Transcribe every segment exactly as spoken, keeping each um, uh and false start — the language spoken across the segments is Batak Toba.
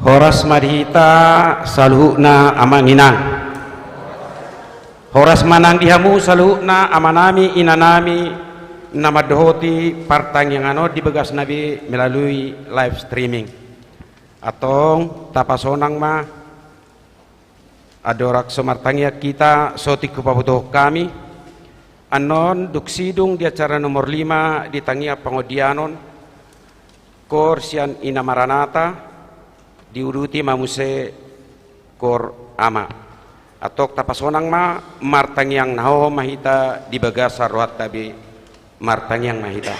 Horas ma di hita saluhutna amang inang. Horas ma nang di hamu saluhutna amanami inanami na mandohoti partangiangan on di bagasna be melalui live streaming. Antong tapasonang ma. Andorang so martangiang hita, so tingki hupabotohon hami. Annon dung sidung di acara nomor lima di tangiang pangondianon, koor sian Ina Maranata, diuduti ma muse koor Ama. Antong tapasonang ma, martangiang na hohom ma hita di bagasan rohanta be, martangiang ma hita.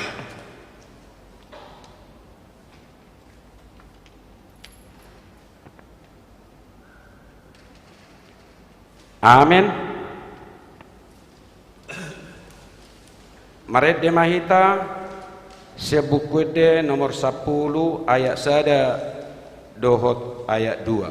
Amen. Marende ma hita sian Buku Ende nomor sampulu ayat sada dohot ayat dua.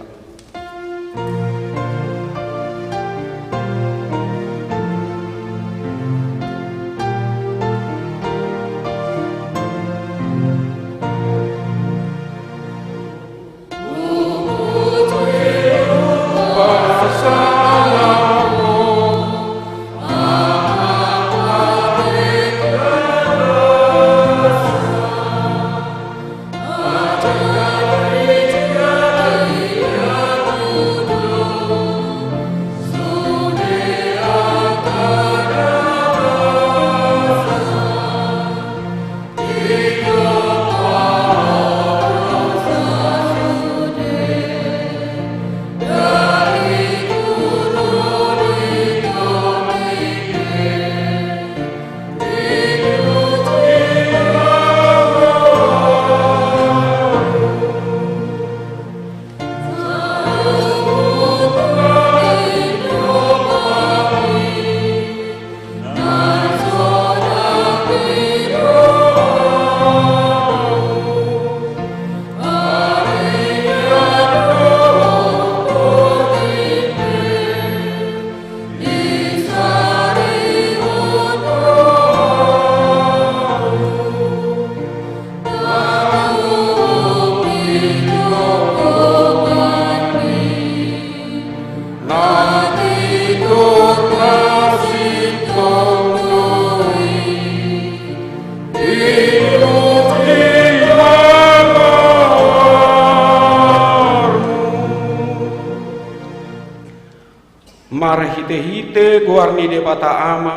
Te goar ni Debata Ama,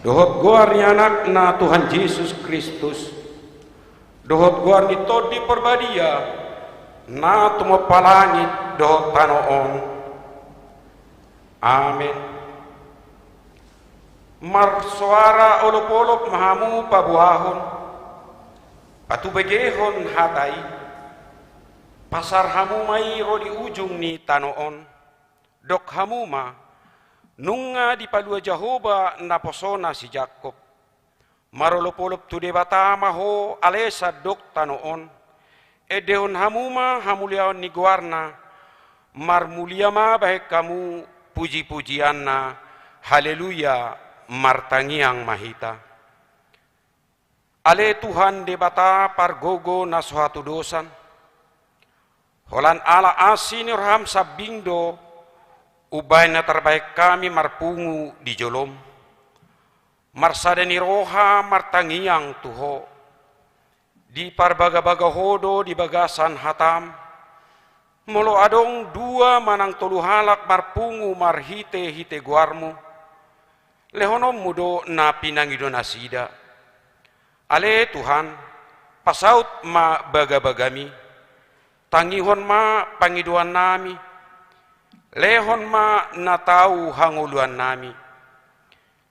dohot goar ni Anakna Tuhan Jesus Kristus, dohot goar ni Tondi Porbadia, na tumompa langit dohot tano on. Amen. Marsoara olopolop ma hamu paboahon, patubegehon hata i, pasar hamu ma i ro di ujung ni tano on. Dok hamu ma, nunga dipalua Jahowa naposona si Jakkob. Marolopolop tu Debata ma ho ale sandok tano on. Endehon hamu ma hamuliaon ni goarna. Marmulia ma bahen hamu pujipujianna. Haleluya. Martangiang ma hita. Ale Tuhan Debata pargogo na so hatudosan, holan ala asi ni roham sambing do umbahen na tarbahen hami marpungu di jolom. Marsada ni roha martangiang tu Ho. Diparbagabaga Ho do di bagasan hatam. Molo adong dua manang tolu halak marpungu marhitehite goarmu, lehononmu do na pinangido nasida. Ale Tuhan, pasaut ma bagabagami, tangihon ma pangidoannami, lehon ma na tau hangoluannami.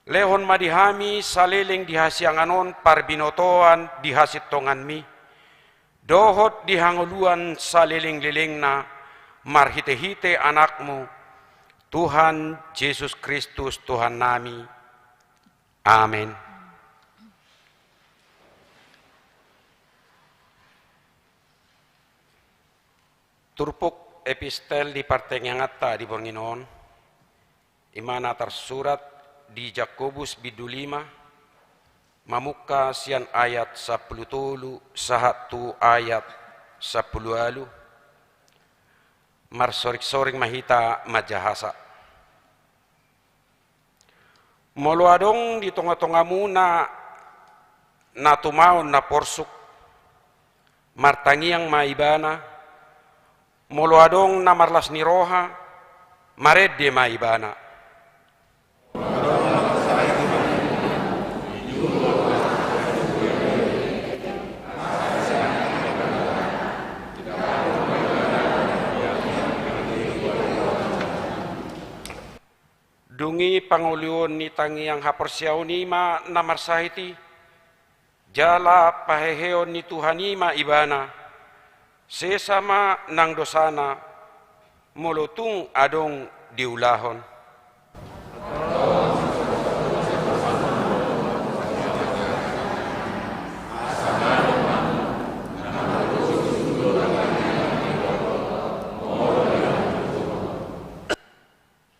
Lehon ma di hami saleleng di hasiangan on parbinotoan di hasintonganmi, dohot di hangoluan salelenglelengna marhitehite Anakmu, Tuhan Jesus Kristus Tuhannami. Amen. Turpuk epistel di partangianganta di borngin on, i ma na tarsurat di Jakobus bindu lima, mamungka sian ayat sampulu tolu sahat tu ayat sampulu ualu. Marsoringsoring ma hita manjahasa. Molo adong di tongatongamuna na tumaon na porsuk, martangiang ma ibana. Molo adong na marlas ni roha, marende ma ibana. Dung i pangoluon ni tangiang haporseaon i ma na marsahit i, jala paheheon ni Tuhan i ma ibana, sesa ma nang dosana, molo tung adong diulahon.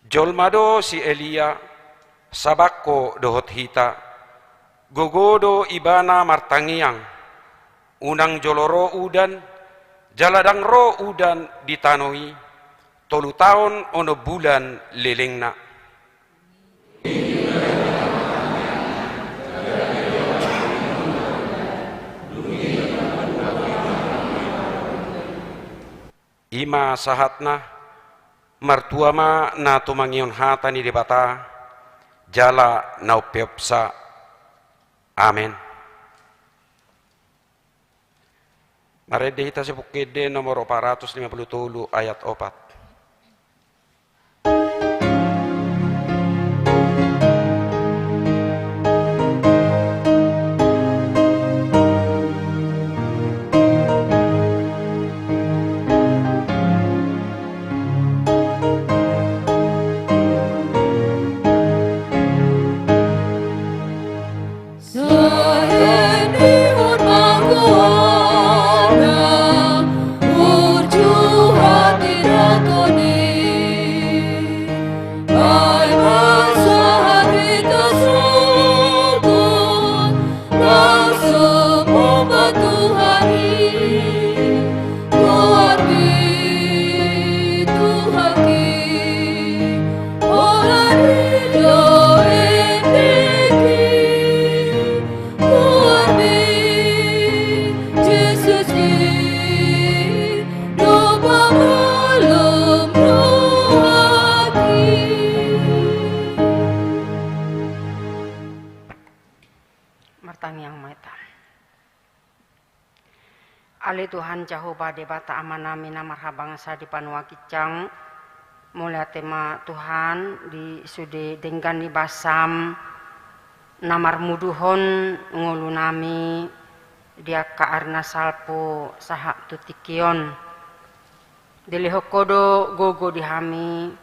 Jolma do si Elia, sabangko dohot hita, gogo do ibana martangiang, unang jolo ro udan, jala ndang ro udan di tano i, tolu taon onom bulan lelengna. I ma sahatna, martua ma na tumangihon hata ni Debata, jala na umpeopsa. Amen. Marende hita si Buku Ende nomor opat ratus lima pulu tolu ayat opat. Sahat ni hon ma goarna, burju hati dan Ale Tuhan Jahowa Debata Amanami na marhabangsa di banua ginjang, mauliate ma Tuhan di sude denggan ni basaM na marmuduhon ngolunami di angka ari na salpu sahat tu tingki on. Dilehon Ho do gogo di hami,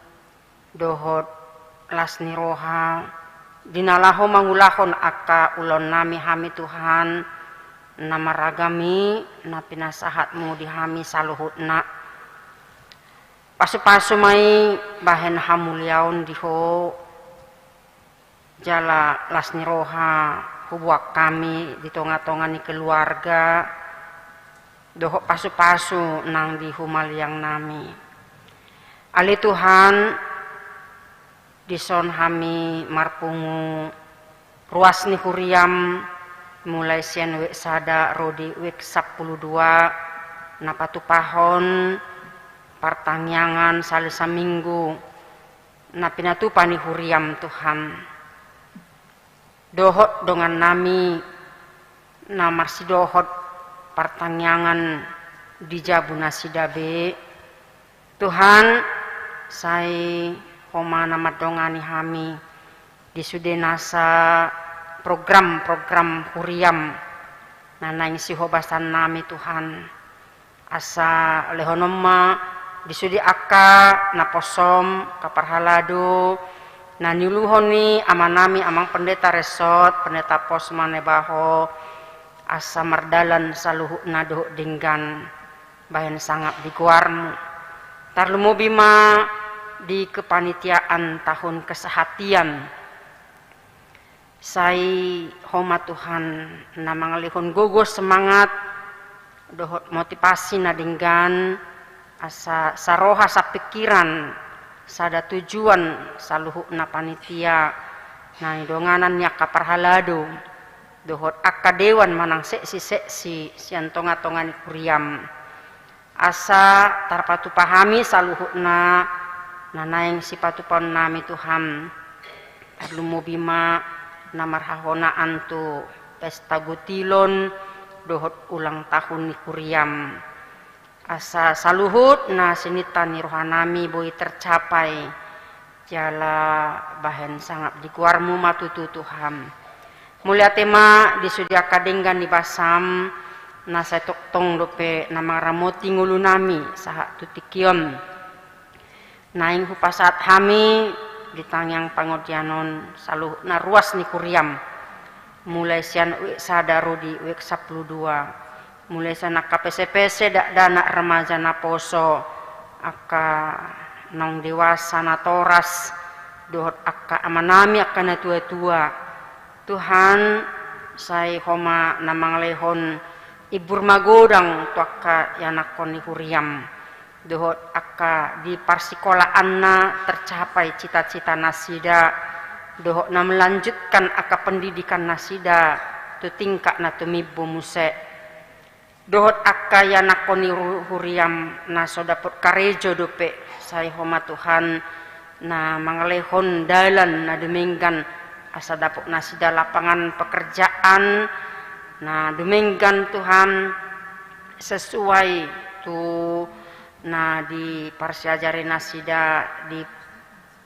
dohot las ni roha, di na laho mangulahon angka ulaonnami hami Tuhan, na marragam i, na pinasahatMu di hami saluhutna. Pasupasu ma i bahen hamuliaon di Ho, jala las ni roha huboan hami di tongatonga ni keluarga, dohot pasupasu nang di humaliangnami. Ale Tuhan, dison hami marpungu ruas ni huriaM, mulai sian wijk sada ro di wijk sampulu dua, na patupahon partangiangan sahali saminggu, na pinatupa ni huriaM Tuhan. Dohot dongannami na marsidohot partangiangan di jabu nasida be. Tuhan, sai Ho ma na mandongani hami di sude nasa program-program huriaM na naeng sihobasannami Tuhan. Asa lehononMu ma di sude angka na posoM, angka parhalado, na niuluhon ni amanami amang pendeta resort, pendeta pos ma na iba Ho, asa mardalan saluhutna dohot denggan bahen sangap di goarMu. Tarlumobi ma di kepanitiaan tahun kesehatian. Sai Ho ma Tuhan na mangalehon gogo semangat dohot motivasi na denggan, asa saroha sapingkiran, sada tujuan saluhutna panitia na nidonganan ni angka parhalado, dohot angka dewan manang seksi-seksi sian tongatonga ni huriaM. Asa tarpatupa hami saluhutna na naeng sipatupaonnami Tuhan. Tarlumobi ma na marhahonaan tu pesta gotilon dohot ulang tahun ni huriaM. Asa saluhut na sininta ni rohanami boi tercapai, jala bahen sangap di goarMu ma tutu Tuhan. Mauliate ma di sude angka denggan ni basaM, na sai tongtong dope na mangaramoti ngolunami sahat tu tingki on. Naeng hupasahat hami di tangiang pangordian on saluhutna ruas ni huriaM, mulai sian wijk sada ro di wijk sampulu dua. Mulai sian angka pesepese, dakdanak, remaja, naposo, angka naung dewasa, natoras, dohot angka amanami angka natuatua. Tuhan, sai Ho ma na mangalehon imbur magodang tu angka ianakhon ni huriaM. Dohot angka di parsikolaanna tercapai cita-cita nasida, dohot na melanjutkan angka pendidikan nasida tu tingkat na tumimbo muse. Dohot angka ianakhon ni ru-, huriaM na so dapot karejo dope, sai Ho ma Tuhan na mangalehon dalan na dumenggan, asa dapot nasida lapangan pekerjaan na dumenggan Tuhan, sesuai tu na diparsiajari nasida di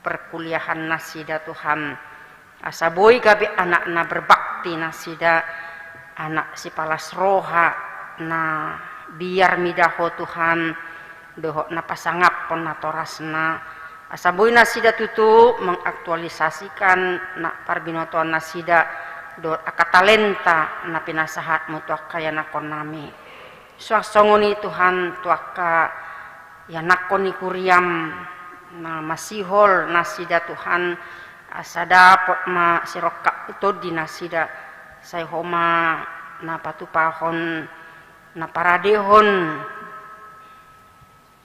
perkuliahan nasida Tuhan. Asa boi gabe anak na berbakti nasida, anak sipalas roha na biar mida Ho Tuhan, dohot na pasangaphon natorasna. Asa boi nasida tutu mengaktualisasikan na parbinotoan nasida, dohot angka talenta na pinasahatMu tu angka ianakhonnami. Suang songon i Tuhan tu angka ianakhon ni huriaM na masihol nasida Tuhan, asa dapot ma sirongkap tu tondi nasida, sai Ho ma na patupahon, na paradehon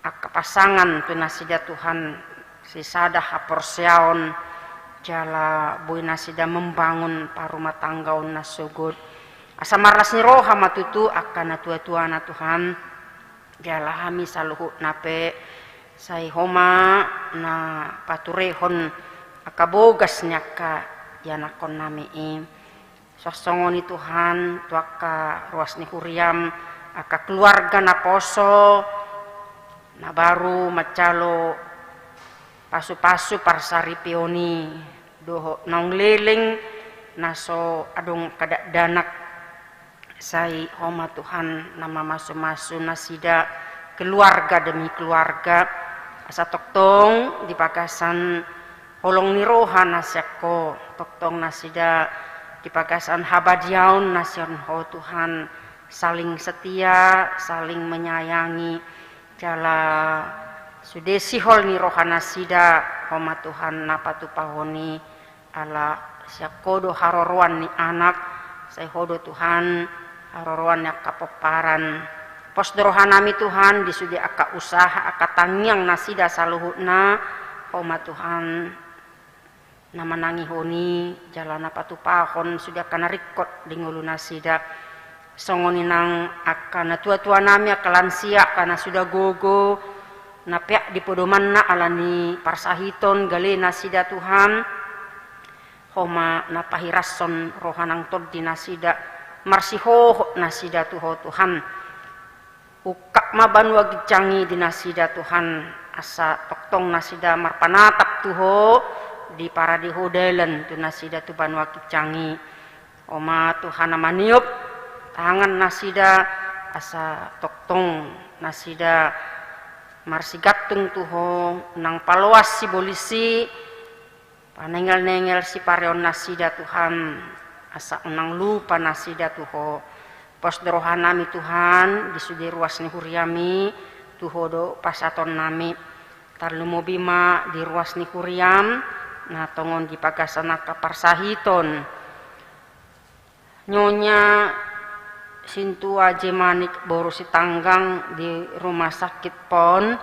angka pasangan tu nasida Tuhan, sisada haporseaon, jala boi nasida membangun parumatanggaon na sogot. Asa marlas ni roha ma tutu angka natuatuana Tuhan, jala hami saluhutna pe, sai Ho ma na paturehon angka bogas ni angka ianakhonnami i. Suang songon i Tuhan, tu angka ruas ni huriaM, angka keluarga na poso, na baru manjalo pasu-pasu parsaripeon i, dohot naung leleng na so adong angka dakdanak. Sai Ho ma Tuhan na mamasu-masu nasida keluarga demi keluarga, asa tongtong di bagasan holong ni roha na sian Ho, tongtong nasida di bagasan habadiaon na sian Ho Tuhan, saling setia, saling menyayangi, jala sude sihol ni roha nasida, Ho ma Tuhan na patupahon i, ala sian Ho do haroroan ni anak, sai Ho do Tuhan haroroan ni angka pomparan. Pos do rohanami Tuhan di sude angka usaha, angka tangiang nasida saluhutna, Ho ma Tuhan na manangihon i, jala na patupahon sude angka na ringkot di ngolu nasida. Songon i nang angka natua-tuanami, angka lansia, angka na suda gogo, na peak di podomanna ala ni parsahiton gale nasida Tuhan. Ho ma na pahirashon roha nang tondi nasida, marsihohot nasida tu Ho Tuhan. Ungkap ma banua ginjang i di nasida Tuhan, asa tongtong nasida marpanatap tu Ho, diparade Ho dalan tu nasida tu banua ginjang i. Ho ma Tuhan na maniop tangan nasida, asa tongtong nasida marsigantung tu Ho, unang paloas sibolis i, panengel-nengel sipareon nasida Tuhan, asa unang lupa nasida tu Ho. Pos do rohanami Tuhan di sude ruas ni huriami, tu Ho do pasahatonnami. Tarlumobi ma di ruas ni huriam na tongon di bagasan angka parsahiton. Nyonya Sintua Jemanik boru Sitanggang di Rumah Sakit Pon,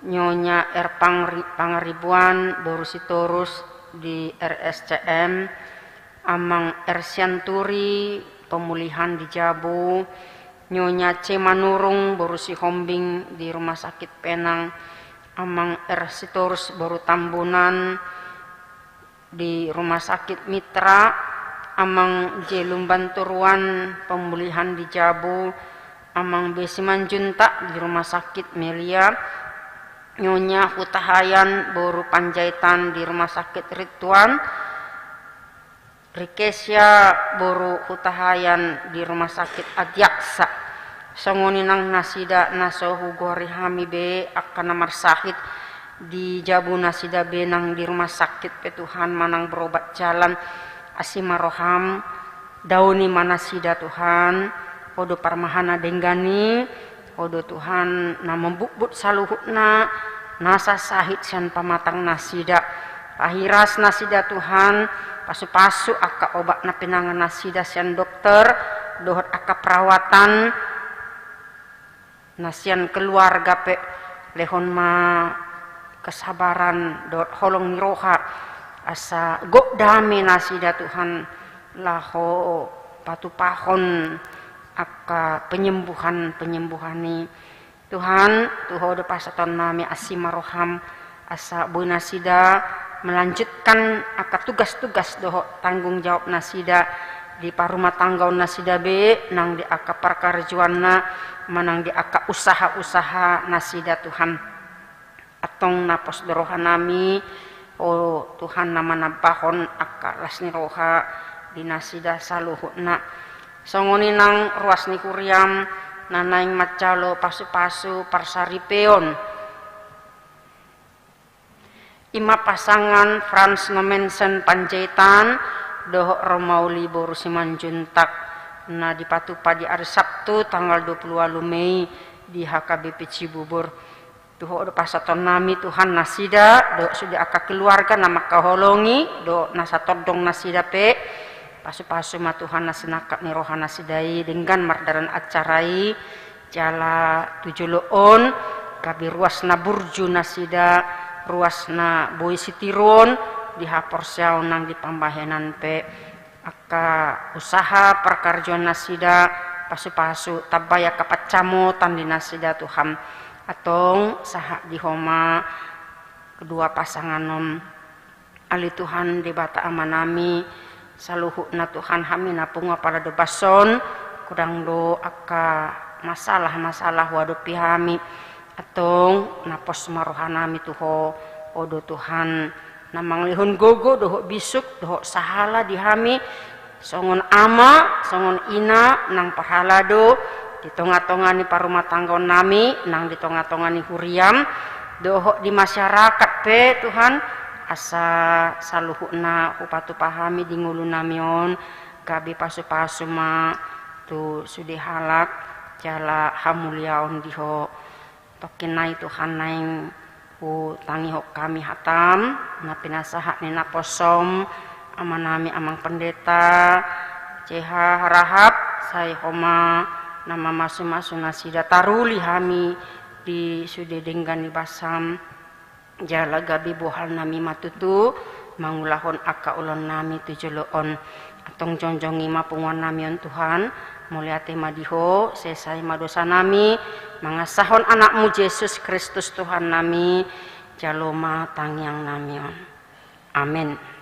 Nyonya R Pangri-, Pangaribuan boru Sitorus di R S C M, Amang R Sianturi pemulihan di Jabu, Nyonya C Manurung boru Sihombing di Rumah Sakit Penang, Amang R Sitorus boru Tambunan, di Rumah Sakit Mitra, Amang J Lumban Toruan pemulihan di Jabu, Amang B Simanjuntak di Rumah Sakit Melia, Nyonya Hutahayan boru Panjaitan di Rumah Sakit Rituan, Rikesia boru Hutahayan di Rumah Sakit Adiaksa. Songon i nang nasida na so hugoari hami be, angka na marsahit di jabu nasida be nang di rumah sakit pe Tuhan manang berobat jalan, asi ma roham, daoni ma nasida Tuhan. Ho do parmahan na denggan i, Ho do Tuhan na mambutbut saluhutna nasa sahit sian pamatang nasida. Pahiras nasida Tuhan, pasu-pasu angka obat na pinangan nasida sian dokter dohot angka perawatan, na sian keluarga pe lehon ma kesabaran dohot holong ni roha, asa gok dame nasida Tuhan, laho patupahon angka penyembuhan-penyembuhan i. Tuhan, tu Ho do pasahatonnami, asi ma roham, asa boi nasida melanjutkan angka tugas-tugas dohot tanggung jawab nasida di parumatanggaon nasida be, nang di angka parkarejoanna, manang di angka usaha-usaha nasida Tuhan. Antong na pos do rohanami, Ho Tuhan na manambahon angka las ni roha di nasida saluhutna. Songon i nang ruas ni huriam na naeng manjalo pasu-pasu parsaripeon. I ma pasangan Frans Nommensen Panjaitan dohot Romauli boru Simanjuntak, na dipatupa di ari Sabtu tanggal dua puluh ualu Mei di H K B P Cibubur. Tu Ho do pasahatonnami Tuhan nasida dohot sude angka keluarga na mangkaholongi dohot na satondong nasida pe. Pasu-pasu ma Tuhan na sinangkap ni roha nasida i denggan mardalan acara i. Jala tu jolo on gabe ruas na burju nasida, ruas na boi sitiruon di haporseaon nang di pambahenan pe. Angka usaha parkarejoan nasida, pasu-pasu tambai angka pansamotan di nasida Tuhan. Antong sahat di Ho ma kedua pasangan on. Ale Tuhan Debata Amanami, saluhutna Tuhan hami na pungu apala do bas on, godang do angka masalah-masalah huadopi hami. Antong na pos ma rohanami tu Ho, Ho do Tuhan na mangalehon gogo dohot bisuk dohot sahala di hami, songon ama, songon ina nang parhalado di tonga-tonga ni parumatanggaonnami, nang di tonga-tonga ni huriam, dohot di masyarakat pe Tuhan, asa saluhutna hupatupa hami di ngolunami on, gabe pasu-pasu ma tu sude halak, jala hamuliaon di Ho. Tongkin nai Tuhan naeng hutangihon hami hatam, na pinasahat ni naposom, amanami amang pendeta, C H Harahap, sai Ho ma na mamasu-masu nasida taruli hami di sude denggan ni basam. Jala gabe bohalnami ma tutu mangulahon angka ulaonnami tu jolo on. Antong jongjongi ma punguannami on Tuhan, mauliate ma di Ho, sesa i ma dosanami, mangasahon Anakmu Jesus Kristus Tuhannami, jalo ma tangiangnami on. Amen.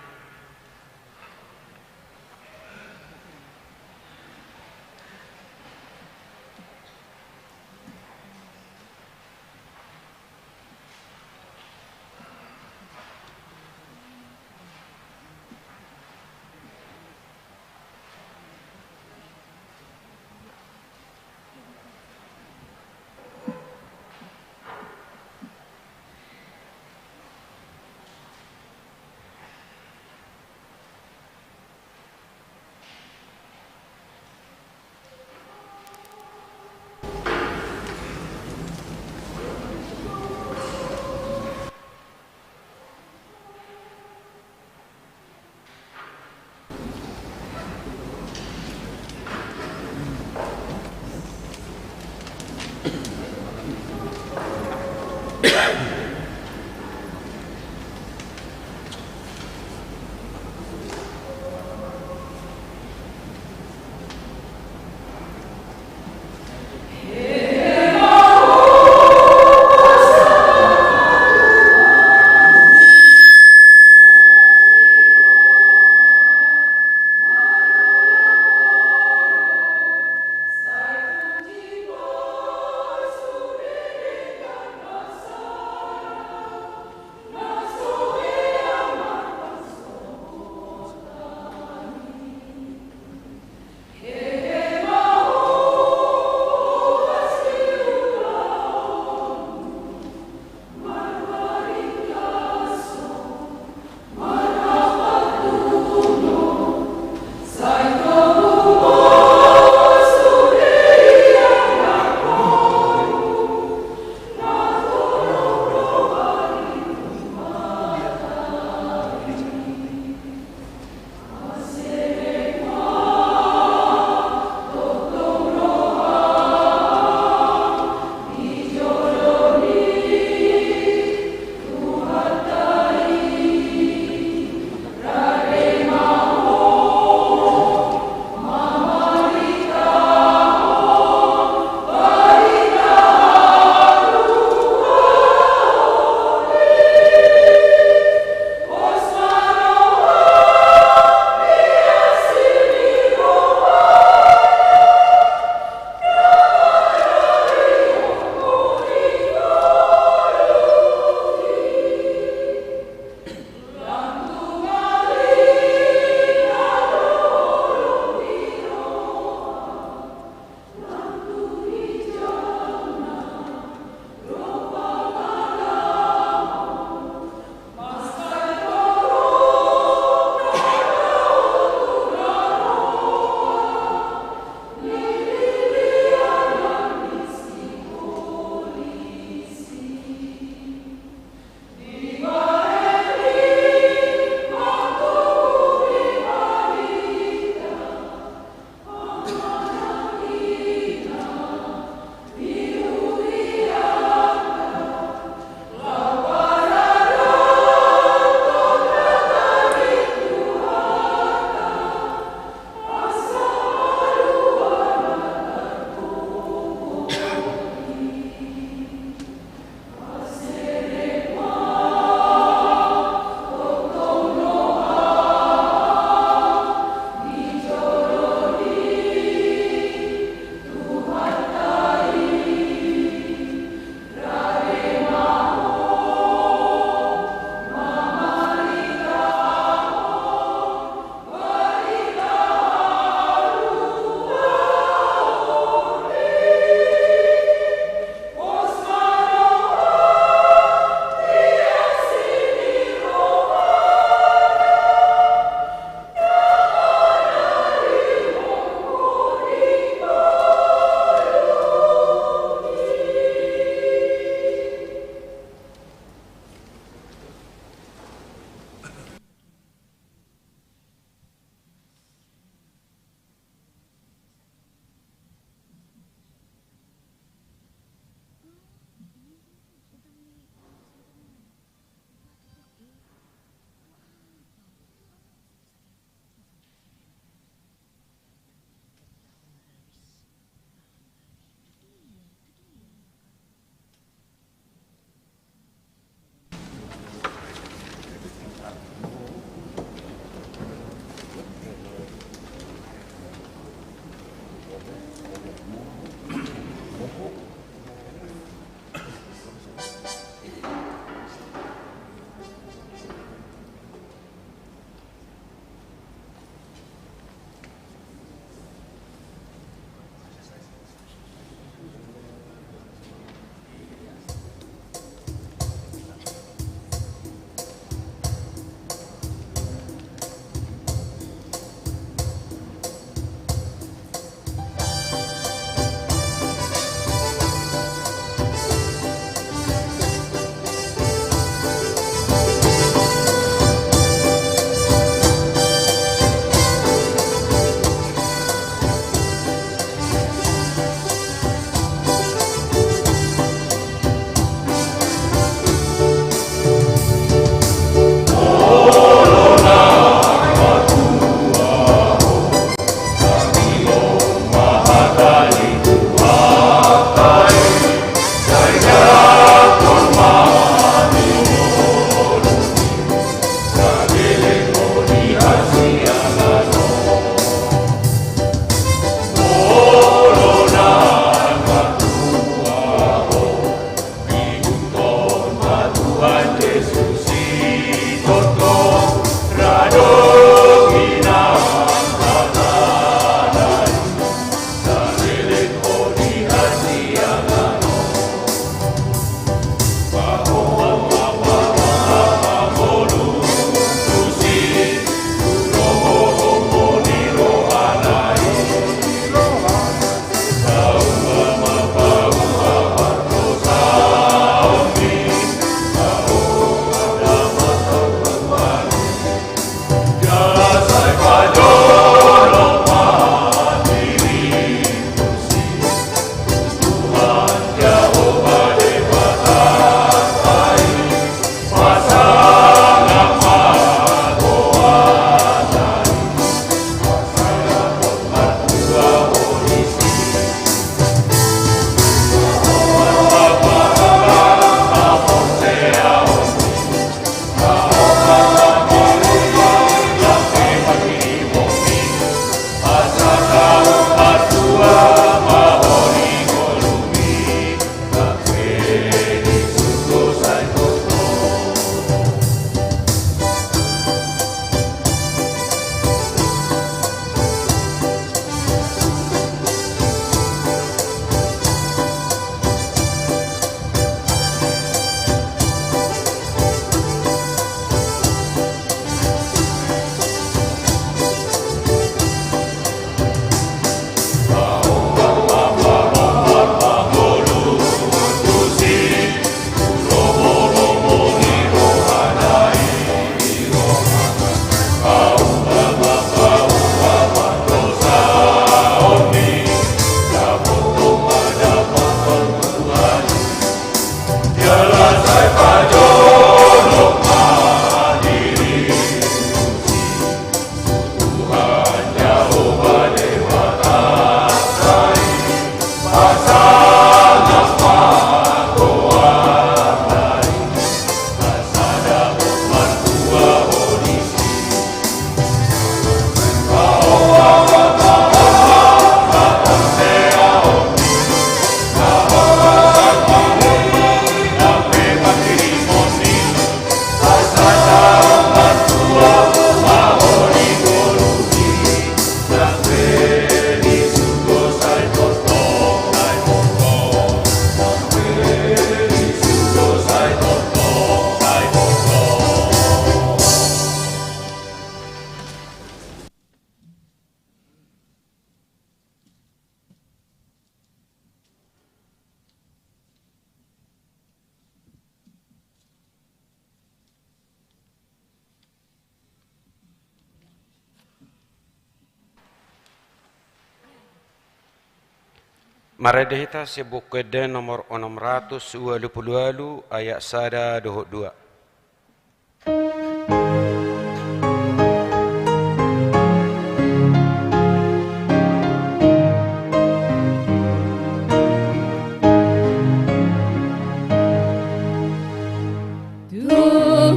Marende hita sian Buku Ende nomor onom ratus ualu pulu ualu, ayat sada dohot dua.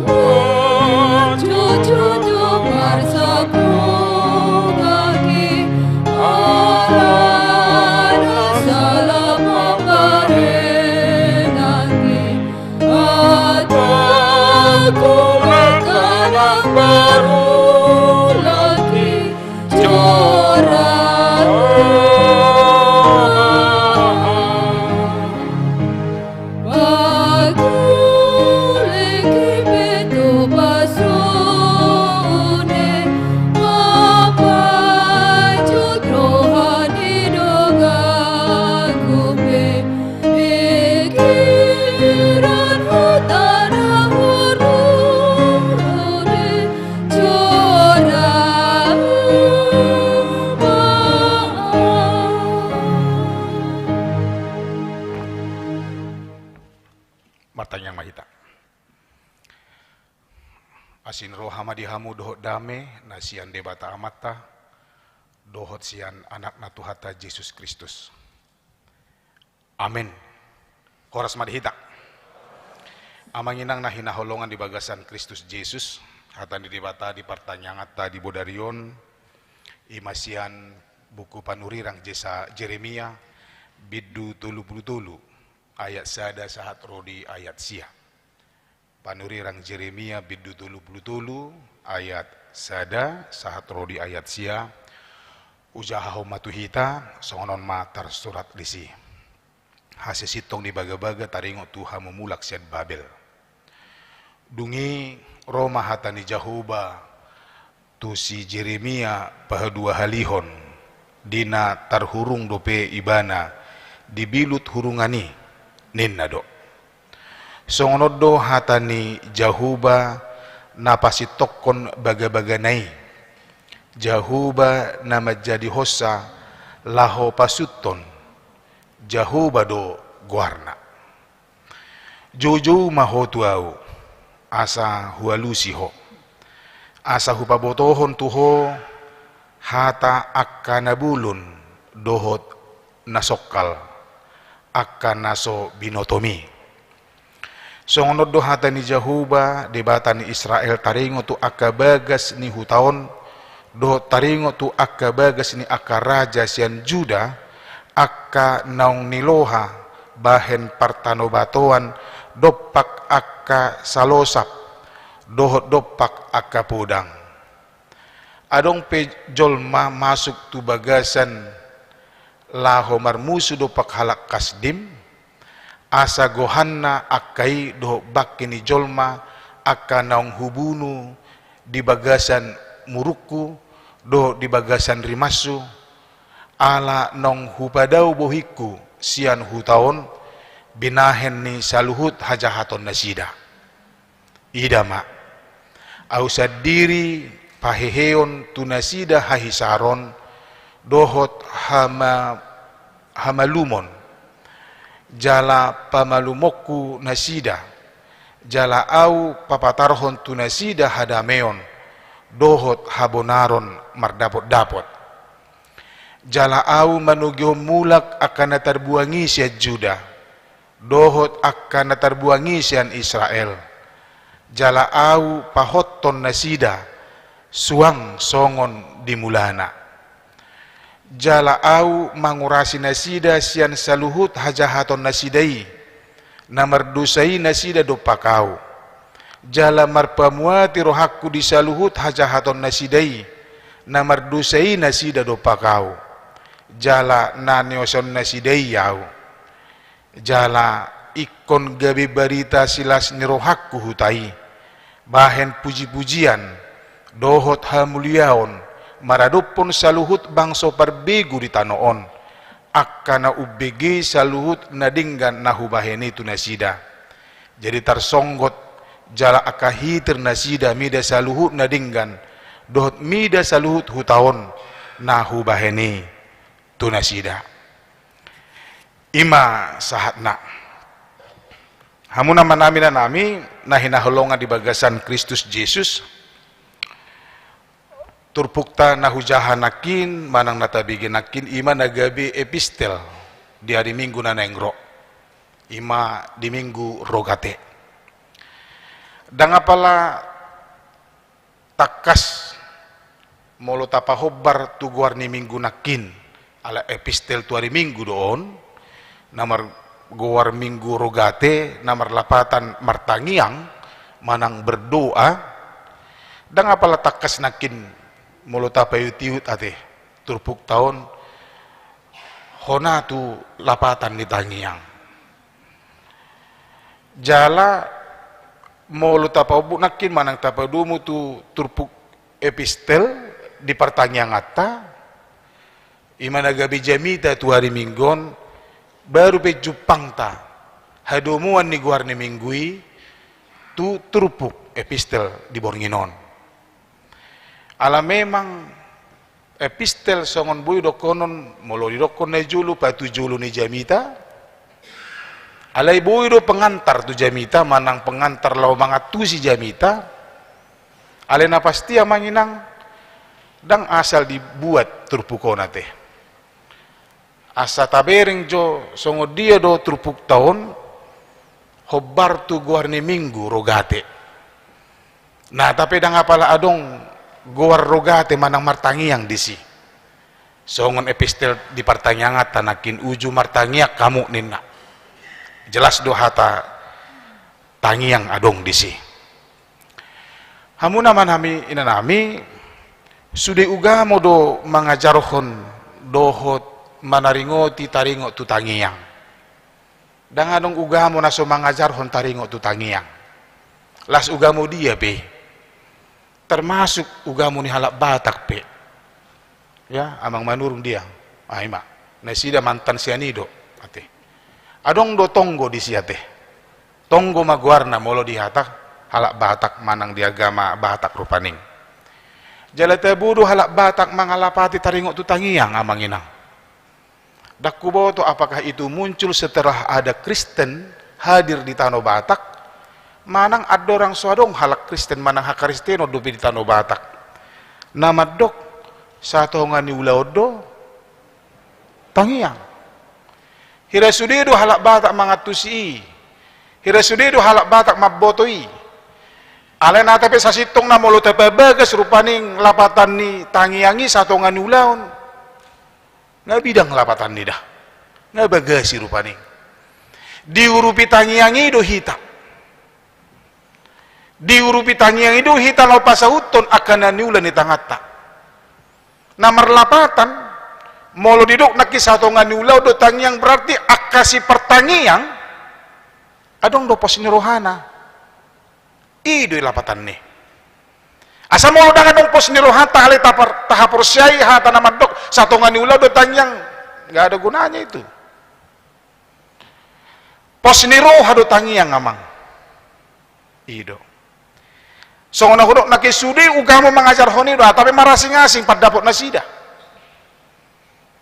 Tuhan jujur tu marsapu kaki, alana salah mambarenaki, ataku lekanang baru laki. Pikiran hutana hurung hurung jora. Martangiang ma hita. Asi ni roha ma di hamu dohot dame na sian Debata Amanta dohot sian Anakna Tuhanta Jesus Kristus. Amen. Horas ma di hita. Amang inang na hinaholongan di bagasan Kristus Jesus, hata ni Debata di partangianganta di bodari on, i ma sian buku panurirang Jesa-, Jeremia, bindu tolu pulu tolu, ayat sada sahat ro di ayat sia. Panurirang Jeremia bindu tolu pulu tolu ayat sada sahat ro di ayat sia. Hujahahon ma tu hita, songon on ma tarsurat disi. Hasesintong ni bagabaga taringot tu hamu mulak sian Babel. Dung i ro ma hata ni Jahowa tu si Jeremia pahaduahalihon, di na tarhurung dope ibana di bilut hurungan i, ninna do: Songon on do hata ni Jahowa na pasintongkon bagabagana i, Jahowa na manjadihonsa laho pasuthon, Jahowa do goarna. Joujou ma ho tu ahu, asa hualusi ho, asa hupabotohon tu ho hata angka na bolon dohot na songkal, angka na so binotomi. Songon on do hata ni Jahowa, Debata ni Israel, taringot tu angka bagas ni huta on, dohot taringot tu angka bagas ni angka raja sian Juda, angka naung niloha bahen partanobatoan dompak angka salosap, dohot dompak angka podang. Adong pe jolma masuk tu bagasan laho marmusu dompak halak Kasdim, asa gohanna angka i dohot bangke ni jolma angka naung hubunu di bagasan murukku dohot di bagasan rimashu, ala naung hupadao bohingku sian huta on, binahen ni saluhut hajahatonnasida. Ida ma, ahu sandiri paheheon tu nasida hahisaron dohot hama-, hamalumon, jala pamalumonku nasida, jala ahu papatarhon tu nasida hadameon dohot habonaron mardapotdapot. Jala ahu manogihon mulak angka na tarbuang i sian Juda, dohot angka na tarbuang i sian Israel. Jala ahu pahothon nasida suang songon di mulana. Jala ahu mangurasi nasida sian saluhut hajahatonnasida i, na mardosa i nasida dompak ahu. Jala marpamuati rohangku di saluhut hajahatonnasida i, na mardosa i nasida dompak ahu. Jala na nioseonnasida i ahu. Jala ingkon gabe barita silas ni rohangku huta i, bahen pujipujian, dohot hamuliaon, maradophon saluhut bangso parbegu di tano on, angka na umbege saluhut na denggan na hubahen i tu nasida. Jadi tarsonggot, jala angka hitir nasida mida saluhut na denggan, dohot mida saluhut huta on na hubahen i tu nasida. Ima sahatna. Hamu na manami na nami na hinaholongan di bagasan Kristus Jesus, turpukta na hujaha nangkin manang na tabege nangkin ima na gabe epistel di ari Minggu na naeng ro, ima di Minggu Rogate. Ndang apala tangkas molo tapahombar tu goar ni Minggu nangkin, ala epistel tu ari Minggu do on, na margoar Minggu Rogate, na marlapatan martangiang manang berdoa. Ndang apala tangkas nangkin molo tapaihutihut ate turpukta on hona tu lapatan ni tangiang. Jala molo tapaombuk nangkin manang tapadomu tu turpuk epistel di partangianganta, ima na gabe jamita tu ari Minggu on, baru pe jumpangta hadomuan ni goar ni Minggu i tu turpuk epistel di borngin on. Ala memang epistel songon boi dohonon, molo didokkon na jolo, patujolo ni jamita. Alai boi do pengantar tu jamita manang pengantar laho mangantusi jamita. Alai na pasti amang inang, ndang asal dibuat turpuk on ate. Asa tabereng jo songon dia do turpukta on hombar tu goar ni Minggu Rogate. Na, tapi ndang apala adong goar Rogate manang martangiang disi. Songon epistel di partangianganta nangkin, uju martangiang hamu ninna. Jelas do hata tangiang adong disi. Hamu na manami inanami, sude ugamo do mangajarhon dohot manaringoti taringot tu tangiang. Ndang adong ugamo na so mangajarhon taringot tu tangiang. Las ugamo dia pe. Termasuk ugamo ni halak Batak pe. Ya, amang Manurung dia. Ah, ima. Nasida mantan sian i do ate. Adong do tonggo disi ate. Tonggo ma goarna molo di hata halak Batak manang di agama Batak rupani. Jala tabo do halak Batak mangalapati taringot tu tangiang amang inang. Ndang huboto apakah itu muncul setelah ada Kristen hadir di tano Batak, manang andorang so adong halak Kristen manang hakaristenon dope di tano Batak na mandok satonga ni ulaon do tangiang. Hira sude do halak Batak mangantusi i, hira sude do halak Batak mamboto i. Alai na tape sasintongna molo tapabagas rupani lapatan ni tangiang i satonga ni ulaon. Nga bidang lapatan ni da. Nga bagasi rupani. Diurupi tangiang i do hita. Diurupi tangiang i do hita laho pasahuthon angka na niula ni tanganta. Na marlapatan, molo didok nangkin satonga ni ulaon do tangiang, berarti angka sipartangiang adong do pos ni rohana. I do i lapatan ni. Asa molo ndang adong pos ni rohanta alai tapar-, tahaporseai hata na mandok satonga ni ulaon do tangiang, nggak ada gunanya itu. Pos ni roha do tangiang amang. I do. Songon na hudok nangkin sude ugamo mangajarhon i do, ah, tapi marasing-asing pandapot nasida.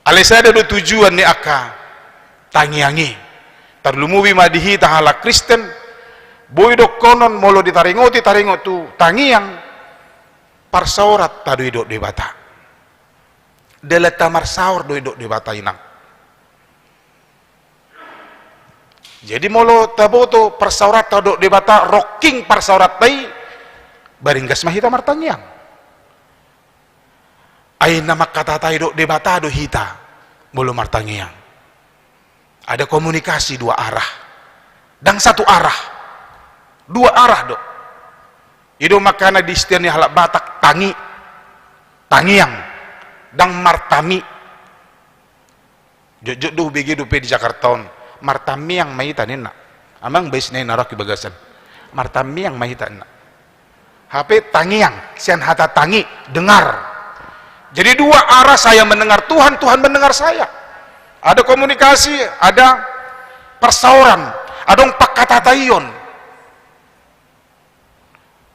Alai sada do tujuan ni angka tangiang i. Tarlumobi ma di hita halak Kristen, boi dohonon molo ditaringoti taringot tu tangiang, parsaoranta do didok Debata. Dalanta marsaor do didok Debata inang. Jadi molo taboto parsaoranta didok Debata, rongking parsaoranta i, baringgas ma hita martangiang. Ai na mangkatatai didok Debata do hita molo martangiang. Ada komunikasi dua arah. Ndang satu arah. Dua arah do. I do makana di istilah ni halak Batak tangi, tangiang, ndang martami. Jotjot do hubege dope di Jakarta on, martamiang ma hita ninna. Amang, baen na i na rohangki bagasan. Martamiang ma hita ninna. Hape tangiang, sian hata tangi, dengar. Jadi dua arah, saya mendengar Tuhan, Tuhan mendengar saya. Ada komunikasi, ada parsaoran, adong pangkatataion.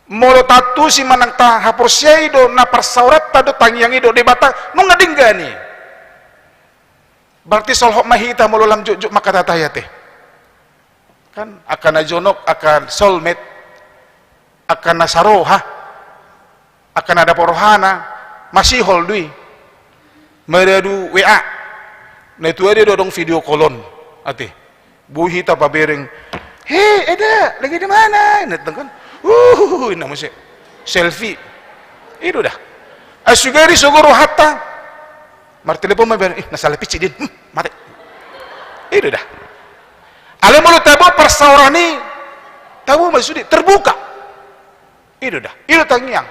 Molo taantusi manang tahaporseai do na parsaoranta do tangiang i do Debata, nunga denggan i. Berarti solhot ma hita molo lam jotjot mangkatai-tai ate. Kan angka na jonok, angka soulmate, angka na saroha, angka na dapot rohana, masihol do i. Maradu W A. Na tudia do adong video call-on ate. Boi hita pabereng, "He, Eda, lagi di mana?" Inna tong kan. "Uh," inna muse. Selfie. I do da. Ai sugari sogo rohanta. Martelepon ma baen, "Ih, na salah pincit dia. Hmm, mate." I do da. Alai molo tabo parsaoran i, tabo ma sude, terbuka. I do da. I do tangiang.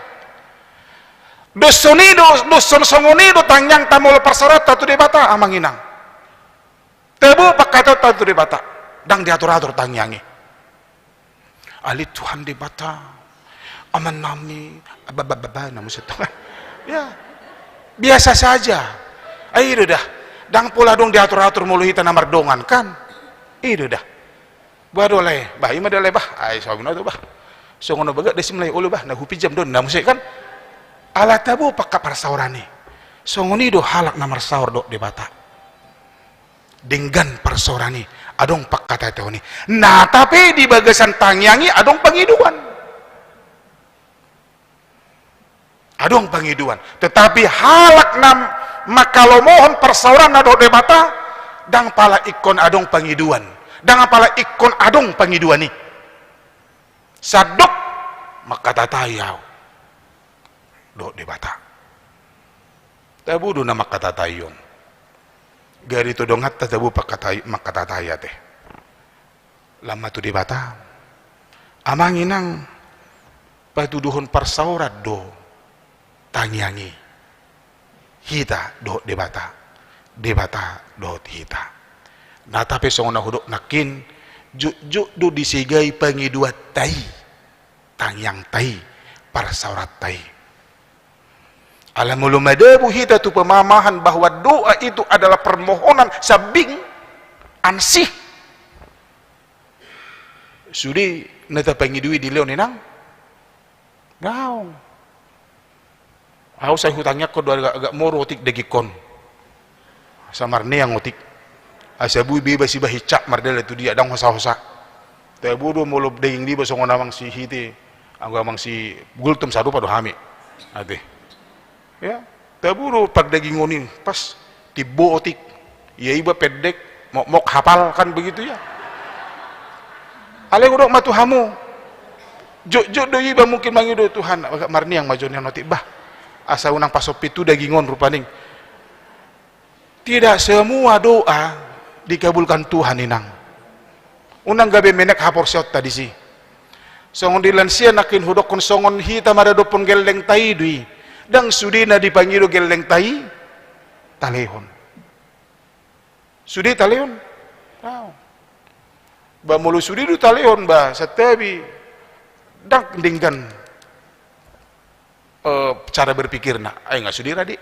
Dos songon i do, dos songon i do tangiangta molo parsaoranta tu Debata, amang inang. Tabo pangkataionta tu Debata, ndang diatur-atur tangiang i. Ale Tuhan Debata, Amanami, babababa, na muse tong. Ya, biasa saja. Ai i do da. Ndang pola adong diatur-atur molo hita na mardongan, kan? I do da. Bah, do lae, bah, i ma da lae, bah. Ai, sabi na do, bah. Songon na bagak da si mulai olo, bah, na hupinjam do, na muse, kan? Ala tabo pangka parsaoran i. Songon i do halak na marsaor dohot Debata. Denggan parsaoran i, adong pangkataitaon i. Na, tapi di bagasan tangiang i adong pangidoan. Adong pangidoan. Tetapi halak na mangkalomohon parsaoranna dohot Debata, ndang pala ingkon adong pangidoan. Ndang pala ingkon adong pangidoan i. Sandok mangkatatai ahu dohot Debata. Tabo do na mangkatatai on. Gari tu donganta tabo pangkatai-, mangkatatai ate. Lam ma tu Debata. Amang inang, patuduhon parsaoran do tangiang i. Hita dohot Debata, Debata dohot hita. Na, tapi songon na hudok nangkin, jotjot do disegai pangidoanta i, tangiangta i, parsaoranta i. Ala molo madabu hita tu pemahaman bahwa doa itu adalah permohonan sambing, ansih, sude na tapangido i dilehon, inang? Daong. Ahu sai hutangiangkon do agak, agak moru otik dagingkon. Asa marneang otik. Asa boi be iba sibahincak mardalan tu dia, ndang hosa-hosa. Tabo do molo daging niba songon amang si Hite, anggo amang si Gultom, sarupa do hami. Ate. Ya, tabo do pardagingon i, pas timbo otik. Ia iba pendek, mokmok hapal, kan begitu ya. Alai hudok ma tu hamu, jotjot do iba mungkin mangido, Tuhan, agak marneang ma jo nian otik bah, asa unang pasompi tu daging on rupani. Tidak semua doa dikabulkan Tuhan, inang. Unang gabe menek haporseaonta disi. Songon di lansia nangkin hudokkon, songon hita maradophon gellengta i do i. Ndang sude na dipangido gellengta i talehon. Sude talehon? Daong. Ba molo sude do talehon, ba santabi, ndang denggan, eh, cara berpikirna. Ai nga sude rade.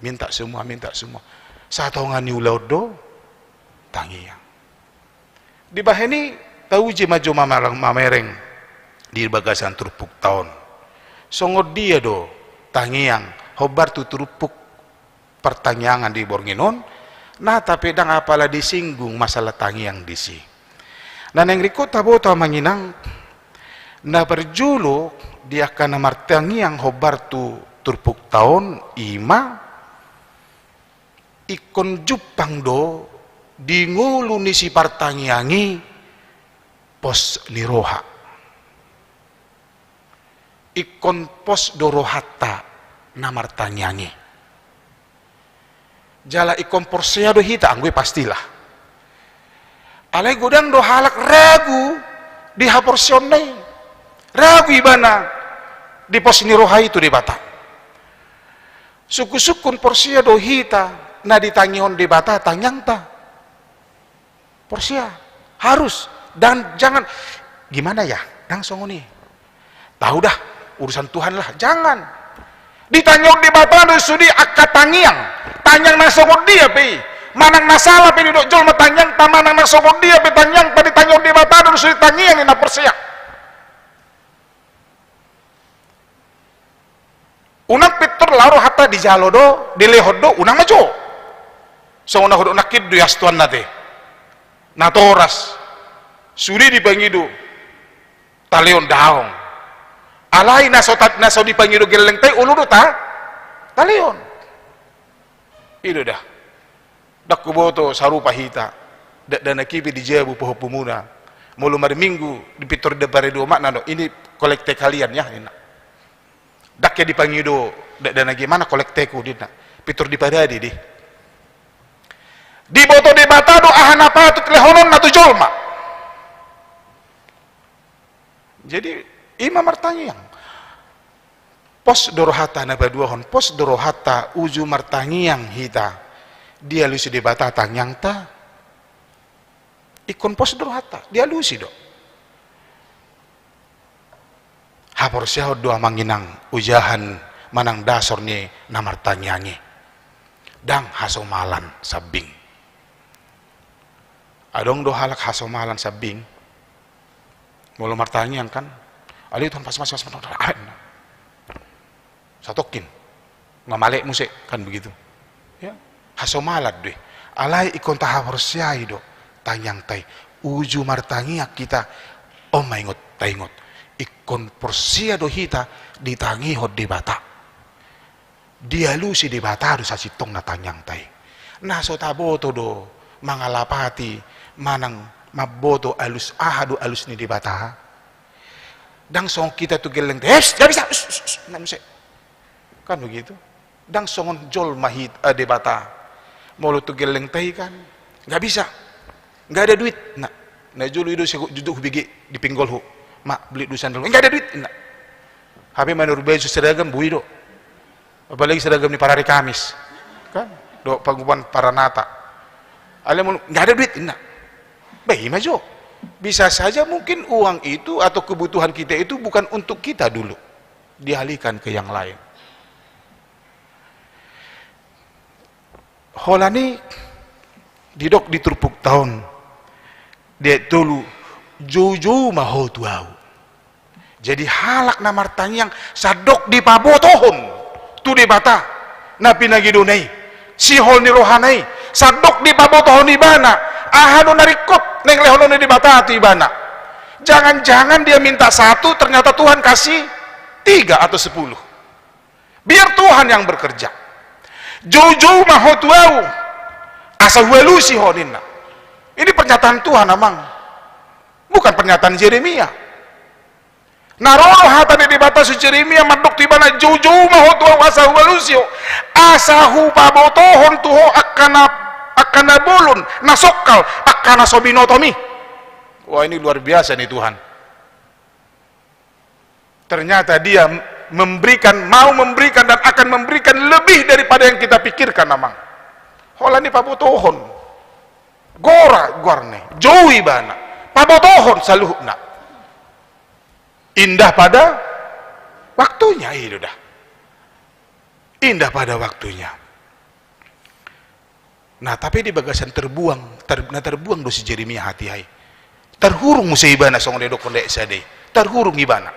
Minta semua, minta semua. Satonga ni ulaon do tangiang. Dibahen i, tauji ma jo mamalang mamereng di bagasan turpukta on. Songon dia do tangiang hombar tu turpuk partangiangan di borngin on, na, tapi ndang apala disinggung masalah tangiang disi. Na, naeng ringkot taboto, amang inang, na parjolo di angka na martangiang hombar tu turpukta on, i ma ingkon jumpang do di ngolu ni sipartangiang i pos ni roha. Ingkon pos do rohanta na martangiang i. Jala ingkon porsea do hita, anggo i pastilah. Alai godang do halak ragu di haporseaonna i. Ragu ibana di pos ni roha i tu Debata. Sungkun-sungkun porsea do hita na ditangihon Debata tangiangta. Porsea, harus, dan jangan, gimana ya, ndang songon i. Tahu dah, urusan Tuhan lah, jangan. Ditangihon Debata do sude angka tangiang, tangiang na songon dia pe i. Manang na sala pe didok jolma tangiangta, manang na songon dia pe tangiangta, ditangihon Debata do sude tangiang ni na porsea. Unang pintor laho rohanta dijalo do, dilehon do, unang ma jo. Songon na hudok nangkin do i astuan na te. Natoras. Sude dipangido taleon daong. Alai na so ta-, na so dipangido gellengta i olo do ta-, taleon. I do da. Ndang huboto sarupa hita. Dakdanak i pe di jabu pahompumuna. Molo marminggu di pintor di parade umakna do. Ini kolekte kalian ya, ninna. Ndang hea dipangido dakdanak i, mana kolekteku, ninna. Pintor di parade do i. Diboto Debata do aha na patut lehononna tu jolma. Jadi, i ma martangiang. Pos do rohanta na paduahon, pos do rohanta uju martangiang hita. Dialusi Debata tangiangta. Ingkon pos do rohanta, dialusi do. Haporseaon do amang inang ojahan manang dasor ni na martangiang i. Ndang hasomalan sambing. Adong do halak hasomalan sambing. Molo martangiang kan, ale Tuhan, pas, pas, pas, pas, amen. Satongkin. Mamalek muse, kan begitu. Ya, hasomalan do i. Alai ingkon tahaporseai do tangiangta i. Uju martangiang hita, on ma ingot, taingot. Ingkon porsea do hita ditangihon Debata. Dialusi Debata do sasintongna tangiangta i. Na so taboto do mangalapati manang mamboto alus, aha do alus ni Debata. Ndang songon hita tu gellengta, "Hei, nggak bisa, us, us, us, nggak bisa." Kan begitu. Ndang songon jolma hita, eh, Debata. Molo tu gellengta i kan, "Nggak bisa. Nggak ada duit." Nah, na jolo i do sego-, jujur hubege di pinggolhu. "Ma, beli dulu sandal." "Nggak ada duit." Nah. Hape manurut baju seragam, boi do. Apalagi seragam ni parari Kamis. Kan? Dohot pangupahan paranata. Alai molo, "Nggak ada duit," ninna. Bah, i ma jo. Bisa saja mungkin uang itu atau kebutuhan kita itu bukan untuk kita dulu. Dialihkan ke yang lain. Holan i didok di turpukta on, di ayat tolu, "Joujou ma ho tu ahu." Jadi halak na martangiang sandok dipabotohon tu Debata na pinangidona i, sihol ni rohana i, sandok dipabotohon ibana aha do na ringkot naeng lehononna Debata tu ibana. Jangan-jangan dia minta satu, ternyata Tuhan kasih tiga atau sepuluh. Biar Tuhan yang bekerja. "Joujou ma ho tu ahu, asa hualusi ho," ninna. Ini pernyataan Tuhan, amang. Bukan pernyataan Jeremia. Na ro do hata ni Debata tu Jeremia mandok tu ibana, "Joujou ma ho tu ahu asa hualusi ho, asa hupabotohon tu ho angka na, angka na bolon, na songkal, angka na so binotomi." Wah, ini luar biasa nih Tuhan. Ternyata Dia memberikan, mau memberikan, dan akan memberikan lebih daripada yang kita pikirkan, amang. Holan i pabotohon. Gora goarna i, jou ibana. Pabotohon saluhutna. Indah pada waktunya, i do da. Indah pada waktunya. Nah, tapi di bagasan terbuang, ter-, na terbuang do si Jeremia hatiha i. Terhurung muse ibana songon na didokkon di ayat sada i. Terhurung ibana.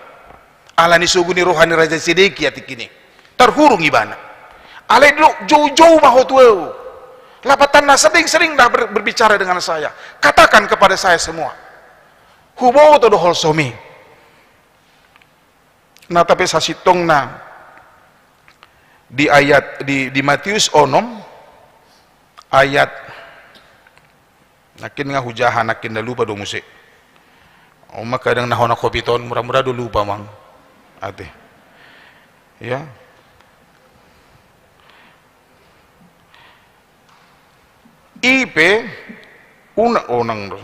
Ala ni sogo ni roha ni Raja Sedekia tingki i. Terhurung ibana. Alai didok, "Joujou ma ho tu ahu. Lapatanna sering-seringlah ber-, berbicara dengan saya. Katakan kepada saya semua." Huboto do holsom i. Nah, tapi sasintongna di ayat, di, di Matius onom ayat, nangkin nga hujaha, nangkin na lupa do muse. Oma kadang na hona kopi ton, mura-mura do lupa, amang. Ate. Ya. I pe unang, unang do.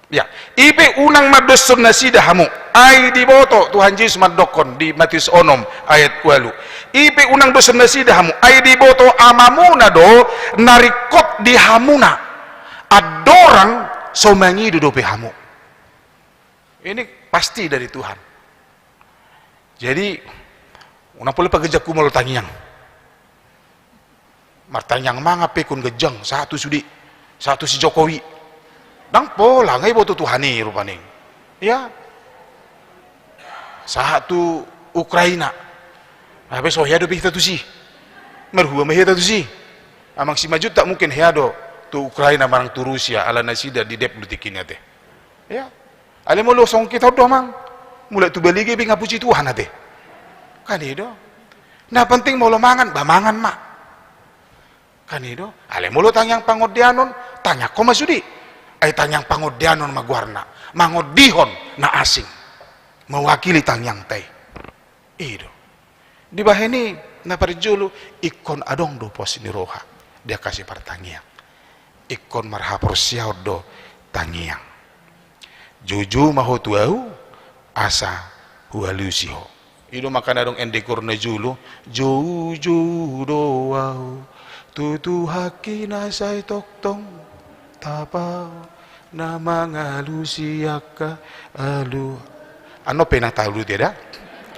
Ya, i pe unang mandoshon nasida hamu. Ai diboto, Tuhan Jesus mandokkon di Matius onom ayat ualu. I pe unang doshon nasida hamu. Ai diboto Amamuna do na ringkot di hamuna. Andorang so mangido dope hamu. Ini pasti dari Tuhan. Jadi, unang pola paganjanghu molo tangiang. Martangiang ma nga pe ingkon ganjang, sahat tu sude, sahat tu si Jokowi. Ndang pola, nga iboto Tuhan i rupani. Ya. Sahat tu Ukraina. Nga pe so hea dope hita tusi. Marhua ma hita tusi. Amang Simanjuntak mungkin hea do tu Ukraina manang tu Rusia, ala nasida didep do tingkina ate. Ya. Alai molo songon hita on do amang, mulak tu Balige pe nga puji Tuhan ate. Kan i do. Na penting molo mangan, ba mangan ma. Kan i do. Alai molo tangiang pangondianon, tangiangkon ma sude. Ai tangiang pangondianon ma goarna. Mangondihon na asing. Mewakili tangiangta i. I do. Dibahen i, na parjolo, ingkon adong do pos ni roha di angka sipartangiang. Ingkon marhaporseaon do tangiang. Joujou ma ho tu ahu, asa hualusi ho. I do makana adong ende koor na jolo, joujou do ahu tu Tuhanki na sai tongtong tapa na mangalusi angka alu. Annon pe na taluhon i da.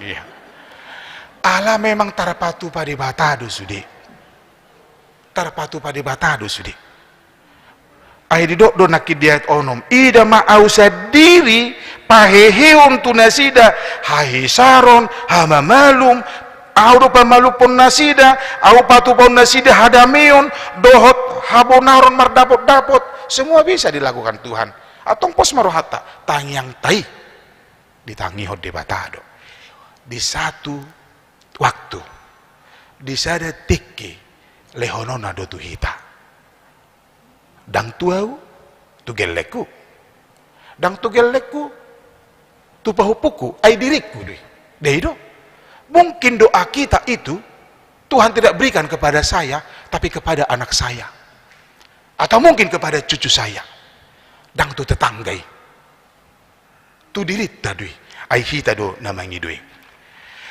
Iya. Ala memang tarpatupa Debata do sude. Tarpatupa Debata do sude. Ai didok do nangkin di ayat onom, ida ma ahu sandiri paheheon tu nasida hahisaron, hamamalum, ahu do pamalumhon nasida, ahu patupahon nasida hadameon, dohot habonaron mardapotdapot. Semua bisa dilakukan Tuhan. Antong pos ma rohanta, tangiangta i ditangihon Debata do. Di satu waktu, di sada tingki, lehononna do tu hita. Ndang tu ahu, tu gellengku. Ndang tu gellengku, tu pahompungku, ai diringku do i. Dei do. Mungkin doa kita itu, Tuhan tidak berikan kepada saya, tapi kepada anak saya. Atau mungkin kepada cucu saya. Ndang tu tetangga i. Tu dirinta do i, ai hita do na mangido i.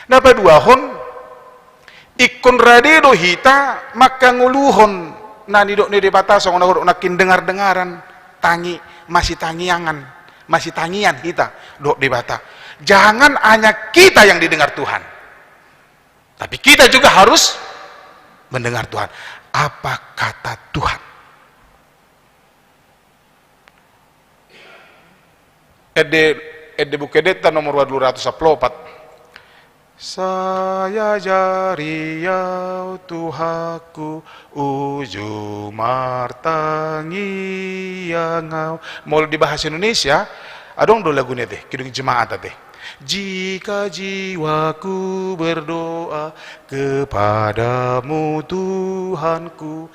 Na paduahon, ingkon rade do hita mangkangoluhon na nidok ni Debata songon na hudok nangkin dengar-dengaran, tangi, masitangiangan, masitangian hita dohot Debata. Jangan hanya kita yang didengar Tuhan, tapi kita juga harus mendengar Tuhan. Apa kata Tuhan? Ende, ende Buku Endenta nomor ualu ratus sampulu opat. Sai ajari au Tuhanku, uju martangiang au. Molo di bahasa Indonesia, adong do laguna ate, Kidung Jemaat ate. Jika jiwaku berdoa kepadamu Tuhanku,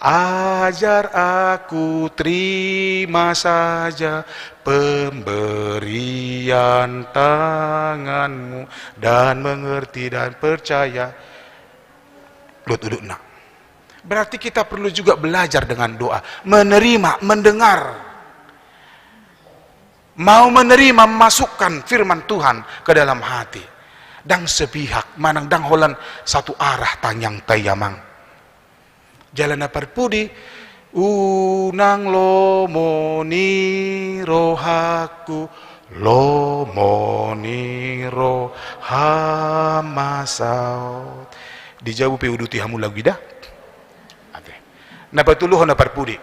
ajar aku terima saja pemberian tanganmu dan mengerti dan percaya. Dohot udutna. Berarti kita perlu juga belajar dengan doa, menerima, mendengar. Mau menerima, memasukkan firman Tuhan ke dalam hati. Ndang sepihak, manang ndang holan satu arah tangiangta i amang. Jala na parpudi, unang lomo ni rohangku, lomo ni roham ma saut. Di jabu pe uduti hamu lagu i da. Ate. Na patoluhon na parpudi.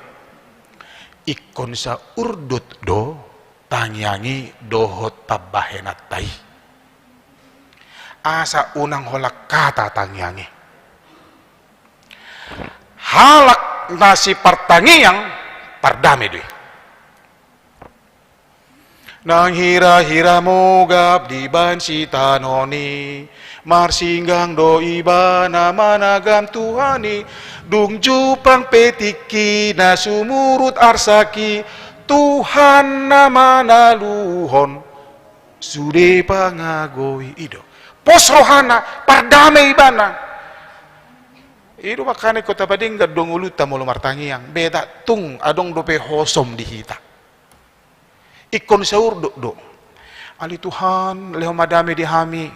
Ingkon saurdut do tangiang i dohot pambahenanta i. Asa unang holan hata tangiang i. Halak na sipartangiang pardame do i. Nang hira-hira mogap dibaen sitaonon i, marsinggang do ibana managam Tuhan i. Dung jumpang pe tingki na sumurut arsak i, Tuhan na manaluhon sude pangago i. I do. Pos rohana, pardame ibana. I do makana ingkon tapadenggan do ngolunta molo martangiang. Beta tung adong dope hosom di hita. Ingkon saurdut do. Ale Tuhan, lehon ma dame di hami.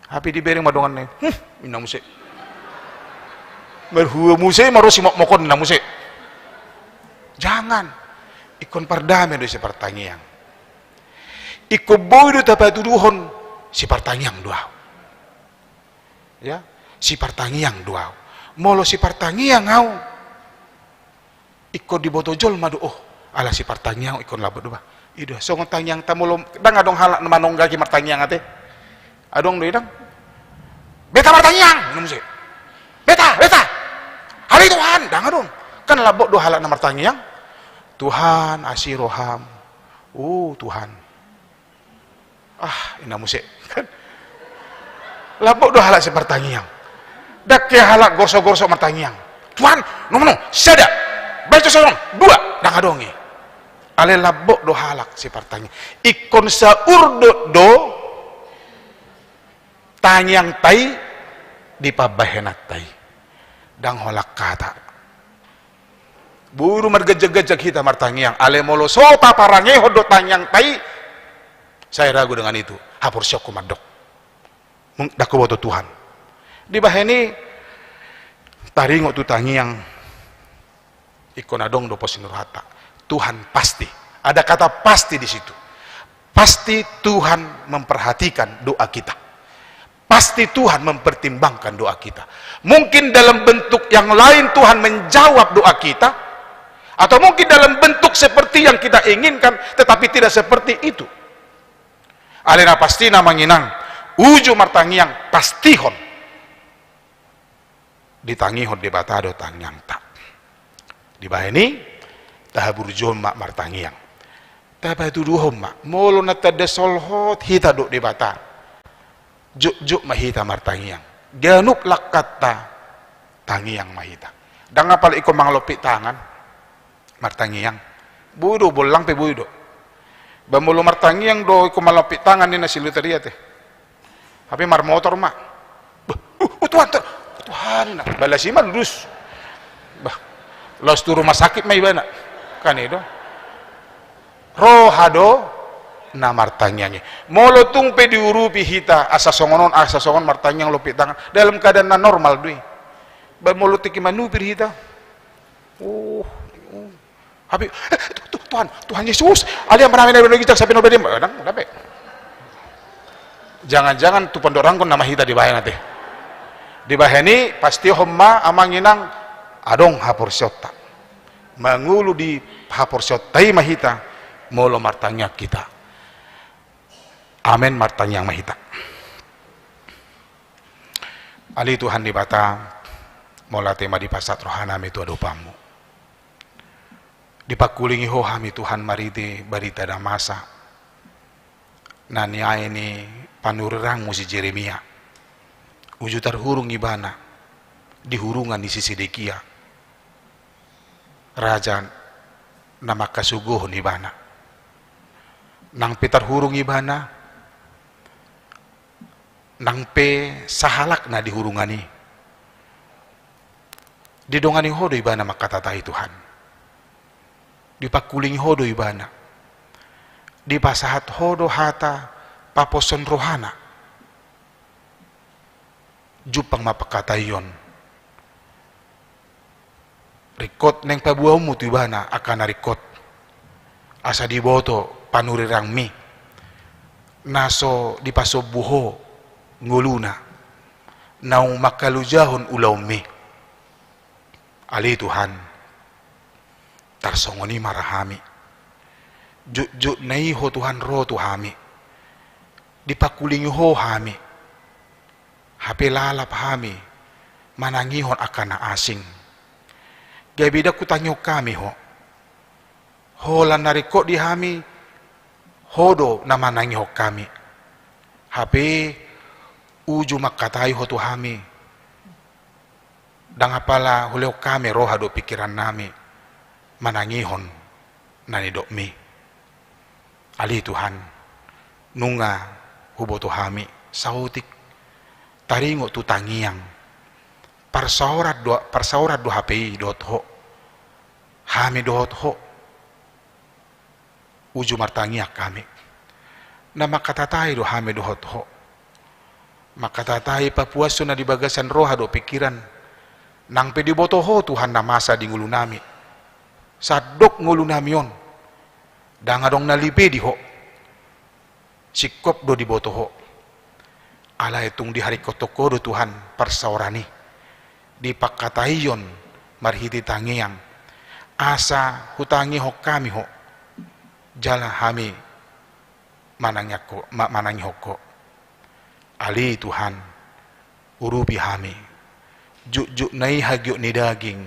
Hape dibereng ma donganna i. Huh, ninna muse. Marhua muse, marhua simokmokonna muse. Jangan. Ingkon pardame do sipartangiang. Ingkon boi do tapatuduhon sipartangiang do ahu. Ya, sipartangiang do ahu. Molo sipartangiang ahu, ingkon diboto jolma do, oh, ala sipartangiang ingkon lambok do bah. I do, songon tangiangta molo ndang adong halak na manonggaki martangiang ate. Adong do i ndang? Beta martangiang, ninna muse. Beta, beta. Ale Tuhan, Ndang adong. Kan lambok do halak na martangiang. Tuhan, asi roham. Uh, Tuhan. Ah, ina muse. Lambok do halak sian martangiang. Ndang ke halak gorso-gorso martangiang. Tuhan, nomor no, sada. Baca sorong, dua. Ndang adong i. Alai lambok do halak sian martangiang. Ingkon saurdot do tangiangta i di pambahenanta i. Ndang holan hata. Boi do marganjang-ganjang hita martangiang, alai molo so taparangehon do tangiangta i, saya ragu dengan itu, haporseaonku mandok. Mung-, ndang huboto Tuhan. Dibahen i, taringot tu tangiang, ingkon adong do pos ni rohanta. Tuhan pasti. Ada kata pasti di situ. Pasti Tuhan memperhatikan doa kita. Pasti Tuhan mempertimbangkan doa kita. Mungkin dalam bentuk yang lain Tuhan menjawab doa kita, atau mungkin dalam bentuk seperti yang kita inginkan, tetapi tidak seperti itu. Alai na pasti, amang inang, uju martangiang, pastihon ditangihon Debata do tangiangta. Dibahen i, tahaburjuhon ma martangiang. Tapatuduhon ma, molo na tanda solhot hita dohot Debata, jotjot ma hita martangiang. Ganup langkanta tangiang ma hita. Ndang apala ingkon mangalompit tangan martangiang. Boi do, bollang pe boi do. Ba molo martangiang do ingkon mangalompit tangan ninna si Luther i ate. Hape marmotor ma. Bah, uh, uh, Tuhan, Tuhan. Tuhan, na. Balas i ma ludus. Bah, laos tu rumah sakit ma ibana. Kan i do. Roha do na martangiang i. Molo tung pe diurupi hita, asa songon on, asa songon on martangiang lompit tangan. Dalam keadaan na normal do i. Ba molo tingki manupir hita. Uh, uh. Hape, eh, tu-, tu-, Tuhan, Tuhan Yesus, ale ma hami na di ginjang, sapi na badim, eh, ndang, ndang pe. Jangan-jangan tu pondok ranggon nama hita dibahen ate. Dibahen i, pastihon ma, amang inang, adong haporseaonta. Mangolu di haporseaonta i ma hita, molo martangiang hita. Amen, martangiang ma hita. Ale Tuhan Debata, mauliate ma dipasahat rohanami tu adopanmu. Dipangkulingi Ho hami Tuhan marhite barita na masa, na niae ni panurirangmu si Jeremia. Uju tarhurung ibana di hurungan ni si Sedekia, raja na mangkasogohon ibana. Nang pe tarhurung ibana, nang pe sahalakna di hurungan i, didongani Ho do ibana mangkatatai, Tuhan. Dipangkulingi Ho do ibana. Dipasahat Ho do hata paposhon rohana. Jumpang ma pangkataion. Ringkot naeng paboaonmu tu ibana angka na ringkot, asa diboto panurirangmi, na so dipasombu Ho ngoluna, naung mangkalojahon ulaonmi. Ale Tuhan, tarsongon i ma rohami. Jotjotna i Ho Tuhan ro tu hami. Dipangkulingi Ho hami. Hape lalap hami manangihon angka na asing. Gabe ndang hutangihon hami Ho. Holan na ringkot di hami, Ho do na manangihon hami. Hape uju mangkatai Ho tu hami. Ndang apala hulehon hami roha dohot pingkirannami manangihon na nidokmi. Ale Tuhan, nunga huboto hami saotik taringot tu tangiang. Parsaoran do, parsaoran do hape i dohot Ho. Hami dohot Ho. Uju martangiang hami. Na mangkatatai do hami dohot Ho. Mangkatatai papuashon na di bagasan roha dohot pingkiran. Nang pe diboto Ho Tuhan na masa di ngolunami. Sandok ngolunami on. Ndang adong na lipe di Ho. Singkop do diboto Ho. Alai tung diharingkothon Ho do Tuhan parsaoran i. Dipangkataion marhite tangiang. Asa hutangihon hami Ho. Jala hami manangiang Ho, ma-, manangihon Ho. Ale Tuhan, urupi hami. Jotjotna i hagiot ni daging.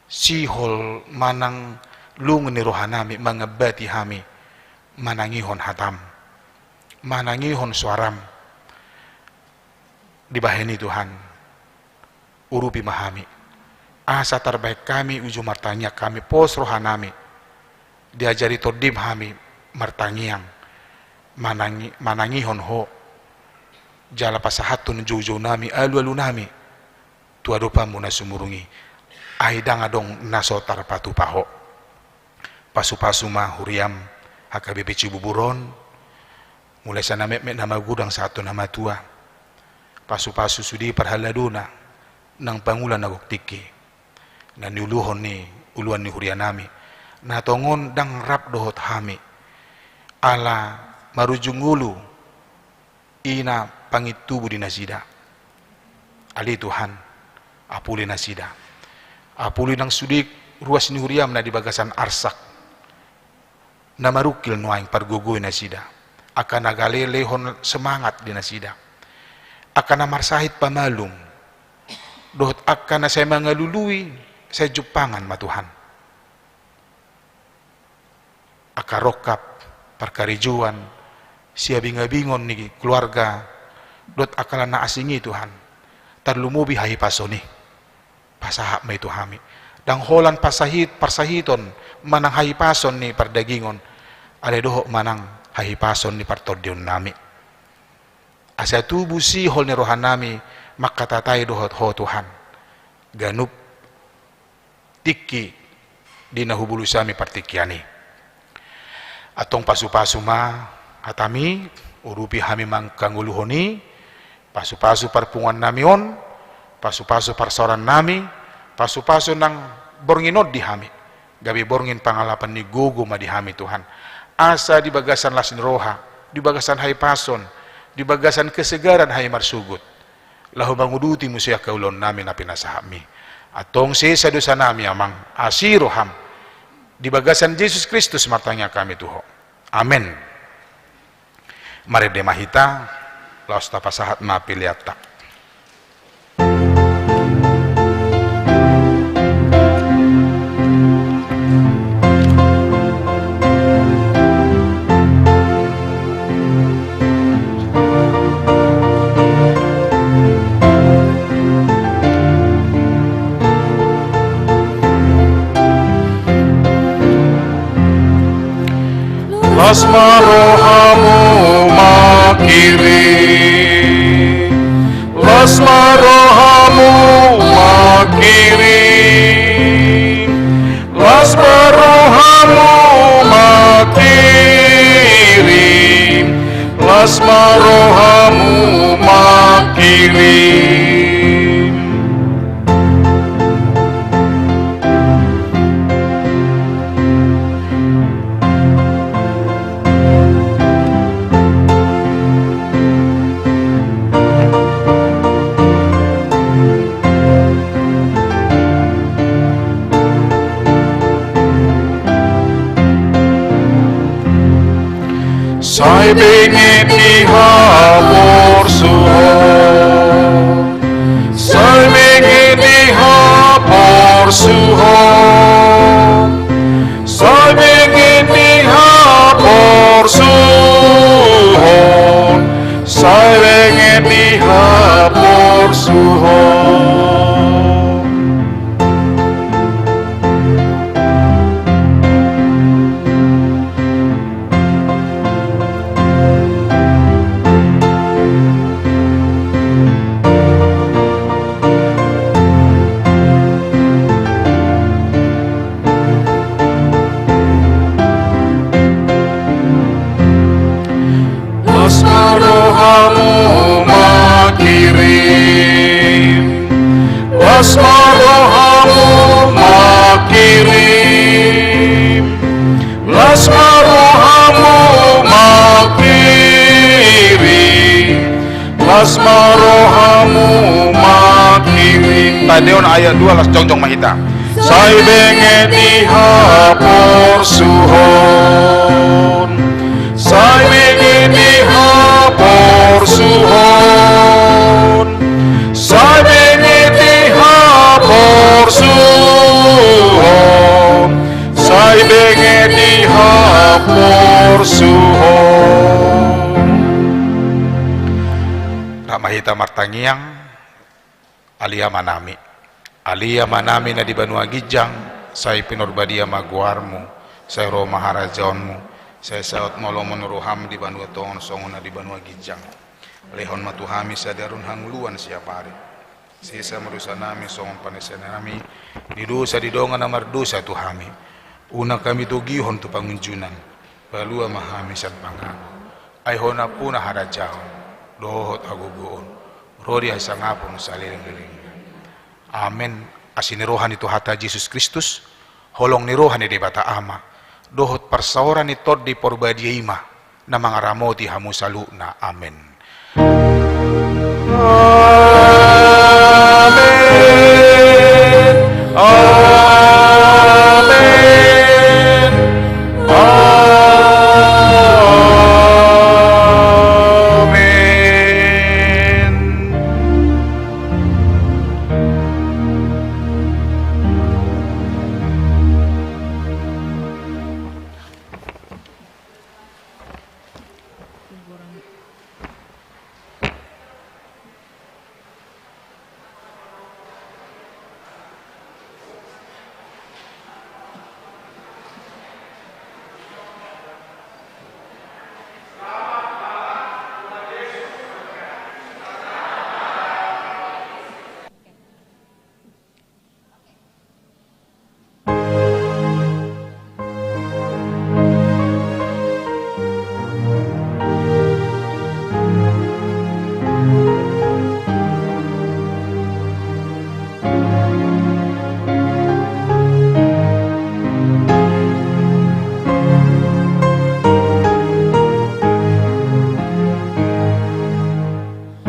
Sihol manang lungun ni rohanami mangambati hami manangihon hatam, manangihon soaram. Dibahen i Tuhan, urupi ma hami, asa tarbahen hami uju martangiang hami, pos rohanami, diajari Tondim hami martangiang, manangi-, manangihon Ho, jala pasahathon joujounami, alualunami tu adopanMu na sumurung i, ai ndang adong na so tarpatupa Ho. Pasupasu ma huriaM H K B P Cibubur on, mulai sian na metmet na magodang sahat tu na matua. Pasupasu sude parhaladona nang pangula na gok tingki na niuluhon ni uluan ni hurianami, na tongon ndang rap dohot hami, ala marujung ulu i na pangintubu di nasida. Ale Tuhan, apuli nasida. Apuli nang sude ruas ni huriaM na di bagasan arsak na marungkil nuaeng, pargogoi nasida, angka na gale lehon semangat di nasida, angka na marsahit pamalum, dohot angka na sai mangalului, sai jumpangan ma Tuhan. Angka rongkap, parkarejoan, siabingabingon ni keluarga, dohot angka na asing i Tuhan, tarlumobi hahipason i. Pasahat ma i tu hami. Ndang holan pasahit, parsahiton manang hahipason ni pardagingon, alai dohot manang hahipason ni partondionnami. Asa tubu sihol ni rohanami mangkatatai dohot Ho Tuhan ganup tingki di na hubolus hami partingkian i. Antong pasupasu ma hataMi, urupi hami mangkangoluhon i, pasupasu parpunguannami on, pasupasu parsaorannami, pasupasu nang borngin on di hami, gabe borngin pangalapan ni gogo ma di hami Tuhan. Asa di bagasan las ni roha, di bagasan hahipason, di bagasan kesegaran hami marsogot, laho manguduti muse angka ulaonnami na pinasahatMi. Antong sesa dosanami Amang, asi rohaM. Di bagasan Jesus Kristus martangiang hami tu Ho. Amen. Marende ma hita, laos tapasahat ma peleanta. Las ma rohamu mangkirim, las ma rohamu mangkirim, las ma rohamu mangkirim, las ma rohamu mangkirim. Sai benget di haporsuhon, sai benget di haporsuhon, sai benget di haporsuhon, sai benget di haporsuhon. Las ma rohamu mangkirim, las ma rohamu mangkirim, las ma rohamu mangkirim, las ma rohamu mangkirim. Tandehon ayat dua, laos jongjong ma hita. Sai benget di haporsuhon, sai benget di haporsuhon, sai benget di haporsuhon. Hita martangiang. Ale Amanami, ale Amanami na di banua ginjang, sai pinarbadia ma goarmu, sai ro ma harajaonmu, sai saut ma lomo ni roham di banua tonga on songon na di banua ginjang. Lehon ma tu hami sadari on hangoluan siapari. Sesa ma dosanami songon panesanami ni dosa di dongan na mardosa tu hami. Unang hami togihon tu pangunjunan. Palua ma hami sian pangago. Ai Ho nampuna harajaon dohot hagogoon ro di hasangapon saleleng-lelengna. Amen. Asi ni roha ni Tuhanta Jesus Kristus, holong ni roha ni Debata Ama, dohot parsaoran ni Tondi Parbadia i ma na mangaramoti hamu saluhutna. Amen. Amen. Amen. Amen.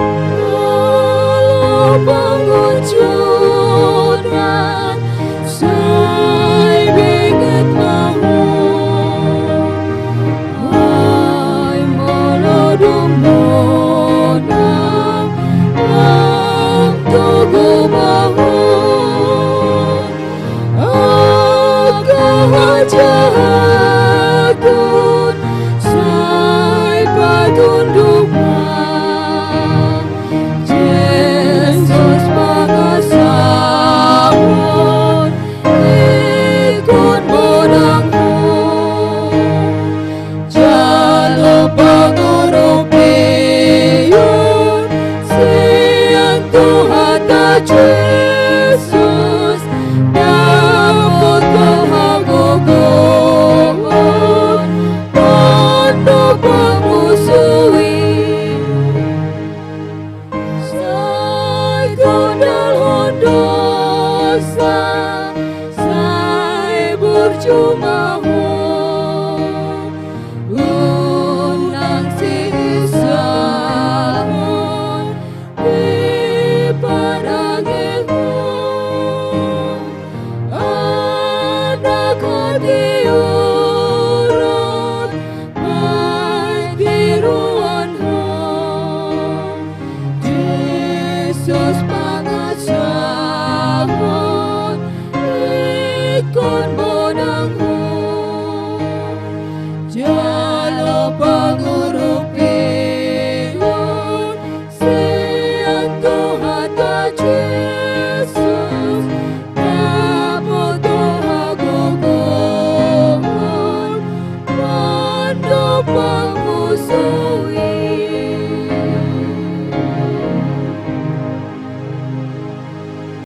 Molo pangunjunan sai benget ma ho, ai molo dung monang, nang togu ma ho. Angka hajahaton sai patunduk ma, Jesus pangasahon ingkon monang ho. Jalo pangurupion sian Tuhanta Jesus, dapothon hagogoon mandok pamusu i. Sai tundalhon dosa, sai burju ma ho. Unang siisahon dipadaginghu, anak hatiuron mangkiruan ho. Jesus pangasahon ingkon monang ho. Jalo pangurupion sian Tuhanta Jesus, dapothon hagogoon mandok pamusu